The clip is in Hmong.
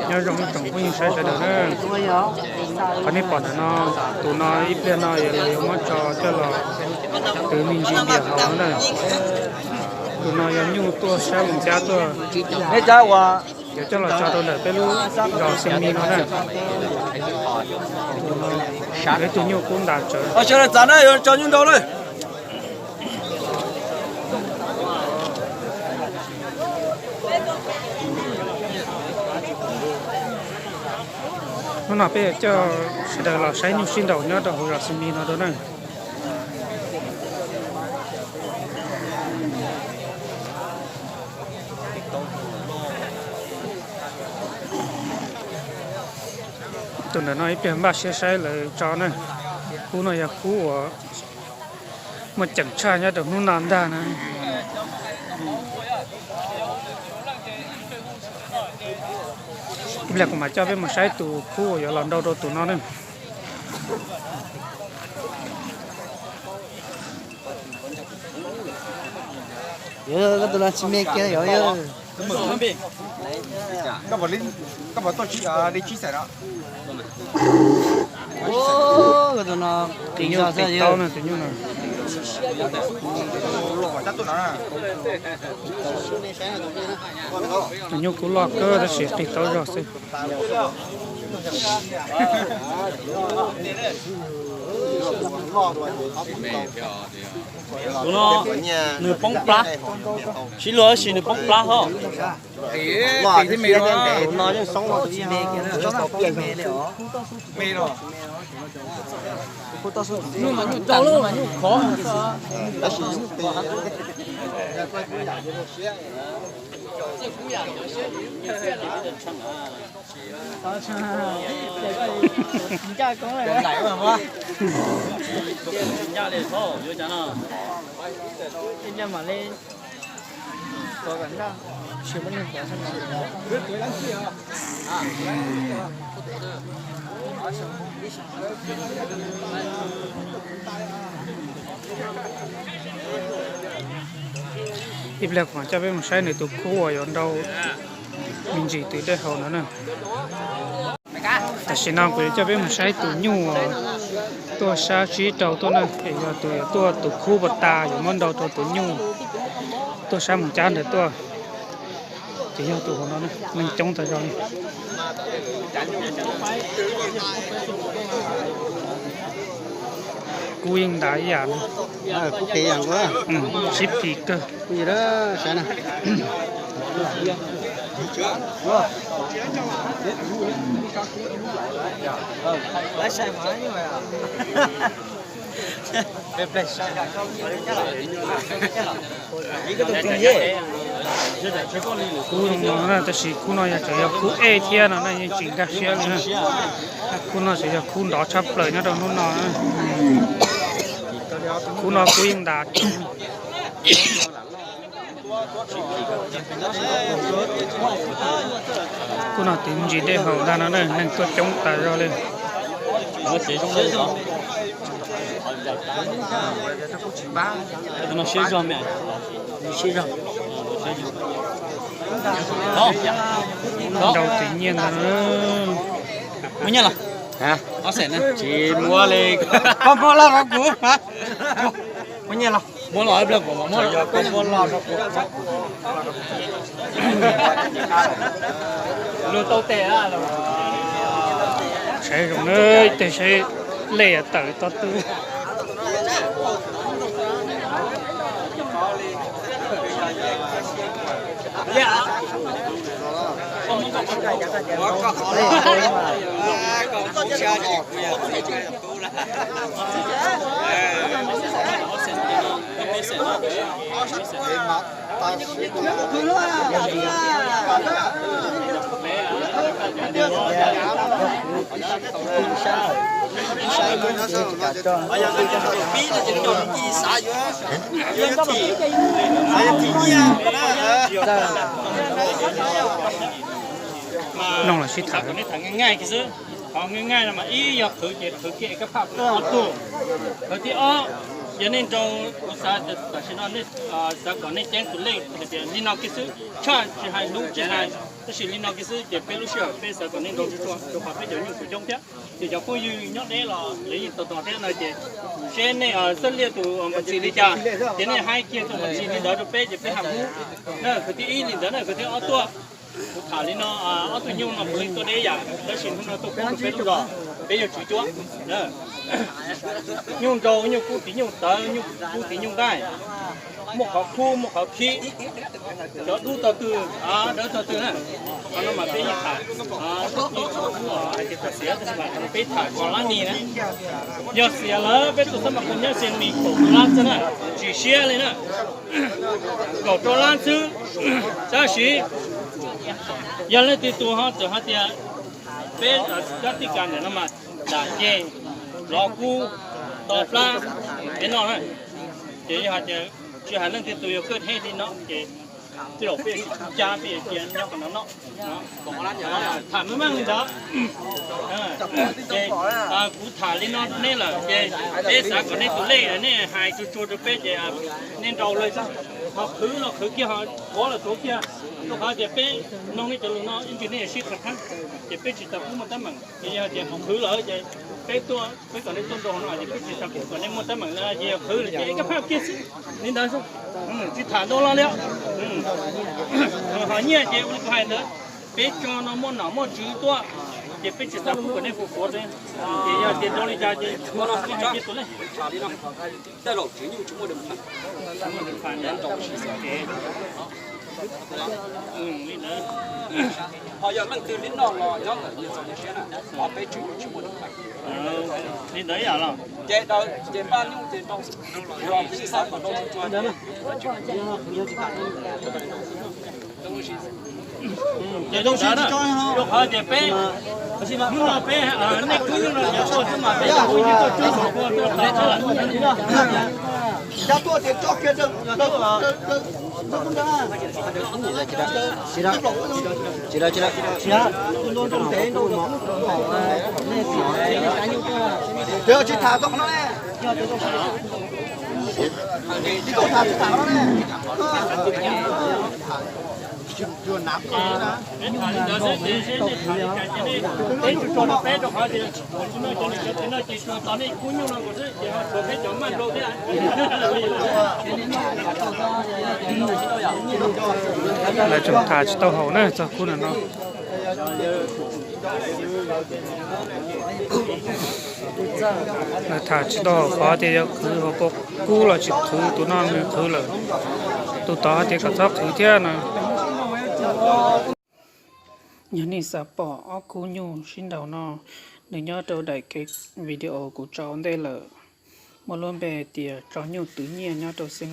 Nyob zoo ib tsoom phooj ywg saib sawv daws na. Qhov nej pom ntawm no, tus no ib pliag no yuav los yuav muab tso coj los twv me ntsis npias hauv na. Tus no yog nyuj tuaj sab Moos Cab tuaj, yuav coj los tso rau ntawm peb lub zos Xeev Mis no na. Ib tug nyuj kub ntas tsawv. Sawv daws txav na, yuav tso nyuj nrau na. Hnub no peb yuav coj sawv daws los saib nyuj sib nraus nyob rau hauv zos Xeev Mis no dua na. Tus ntawm no ib pliag npaj siab saib lawv tso na. Kub no yog kub uas muaj ceem tshaj nyob rau hnub no ntag na. Ib pliag kuv mam coj peb mus saib tus kub uas yuav los nrau rau tus no na. Tus no tsis me kiag yog. Tus no qis zog xwb. Tus nyuj kub loj kawg tab sis qis taub zog xwb. Tus no nws poob plab, sib luag tab sis nws poob plab hos. Ib pliag kuv mam coj peb mus saib nws tus kub uas yuav nrau me ntsis twv dej haus no na. Tam sim no kuv yuav coj peb mus saib tus nyuj uas tuaj sab tsib rau tuaj na, es yog tus yuav tuaj tus kub pas tas yuav muab nrau rau tus nyuj tuaj sab Moos Cab ntawd tuaj. Ces yog tus hauv no, neeg coob tas zog li. Kub yeej ntas ib yam, sib phim kawg. Kub no tab sis kub no yog tseem yog kub ej thiab no na, yeej tsis nkag siab li na. Kub no tseem yog kub nrov tshaj plaws nyob rau hnub no. Kub no kub yeej ntas. Kub no twv ntsis dej haus ntag no na, neeg tuaj coob tas zog li. Nrau tis nyiaj ntag. Muaj nyiaj los? Tsis muaj li. Koj muaj loj rau kuv. Muaj nyiaj los? Muaj los, muaj los. Luag tau tes. Saib zoo na, tes saib lej tawm tod twg. Mloog los sib tham. Qhov nqaij nqaij no mas ib yog qhwv ces qhwv kiag eb kab phaj ob tug. Qhwv thib ob, yog nej nrau, kuv xav tam sim no nej xav kom nej ceeb tus lej hais tias li no kiag xwb, tshaj tsis hais lub tsis hais Tab sis li no kiag xwb ces peb lub sij hawm peb xav kom nej nrau tsuag tsuag rau qhov peb cov nyuj tsuas coob thiab. Ces cov phooj ywg nyob deb los lawv yeej tos tos thiab no ces seb nej xab liaj tus mus txis li cas, ces nej hais kiag tus mus txis li ntawd rau peb ces peb hais mus na. Kwv tij ib li ntawd na, kwv tij ob tuaj. Kuv tham li no, ob tug nyuj no puav leej tuaj deb yam, tab sis hnub no tuaj pub rau peb lub zos, peb yog tswv cuab. Nyuj nrau, nyuj kub tiv nyuj tawv, nyuj kub tiv nyuj nqaij, muaj qhov khub muaj qhov khib, cov dub tog twg, dawb tog twg na. Qhov no mas peb yeej tham, ib tsoom kuj hais tias txog xiav, tab sis mas qhov no peb tham txog lab nis na. Yog xiav lawm peb tuaj xab mas kuv nyob xiav nis kaum tus lab xwb na, tsis siab li na, kaum rau lab xwb. Tab sis yog leej twg tus ho txawm hais tias peb kab tij kas ntawm no mas dam ceg, lov kub, to plab, peb noj na. Ces yog hais tias tsis hais leej twg tus yog kaj theb li no ces tij laum peb yuav tsis cab, peb yuav cia nyob qhov no noj. Tham meej meej li ntawd. Ces kuv tham li no rau nej lawm ces peb xav kom nej tus lej nej hais tsuag tsuag rau peb ces nej nrau lawm xwb. Ho qhwv los qhwv kiag, ho tuav los tuav kiag, rau qhov tias peb mloog nej cov lus no ib ntsis nej yuav sib qhov thab, ces peb tsis tau pub muaj teeb meem. Ces yog tias qhwv lawm ces peb tuaj, peb kom nej tuaj nrau no ces peb tsis tau pub kom nej muaj teeb meem na, ces yog qhwv lawm ces ib kab phaj kiag xwb li ntawd xwb. Tsis tham ntau los li. Ho nyiaj ces ua li kuv hais ntawd, peb tso no muaj nom muaj tswv tuaj, ces peb tsis tau pub kom nej fu fuav. Ces yog tias nrau li cas ces ua no hais kiag tus lej. Ho yog leej twg li noj los nyob ntawm nws txoj siab na, qhov peb tsis muaj tsis muaj. Li ntawd yam los ces daws ces npaj nyuj ces nrau, los peb xav kom nrau tsuag tsuag. Ces zoo siab rau qhov tias peb, hnub no peb, nej kwv no cov tuaj xwb mas peb cov phooj ywg tuaj txog tuaj tau xwb lawm. Tsis tham tau qhov no ne. Tsis tham, tsis tham qhov no ne. Peb tham li ntawd xwb ces seb nej tham li cas ces nej teb tsuag tsuag rau peb rau qhov tias tsis muaj cov niam cov txiv no ces tsuas tos nej kub nyuj no nkaus xwb ces ho tshuav peb cov maj nrau thiab. Lawv tseem tham tsis tau haum na txog kub no no. Lawv tham tsis tau haum qhov tias yog qhwv hauv paus kub los tsis qhwv, tus no nws qhwv lawm, tus tod hais tias kom txhob qhwv thiab no. Yog nej xav pom ob khub nyuj sib nraus no, nws nyob rau daim kev video kuv tso ua ntej lawm, muaj lub npe tias tso nyuj twv nyiaj nyob rau xeev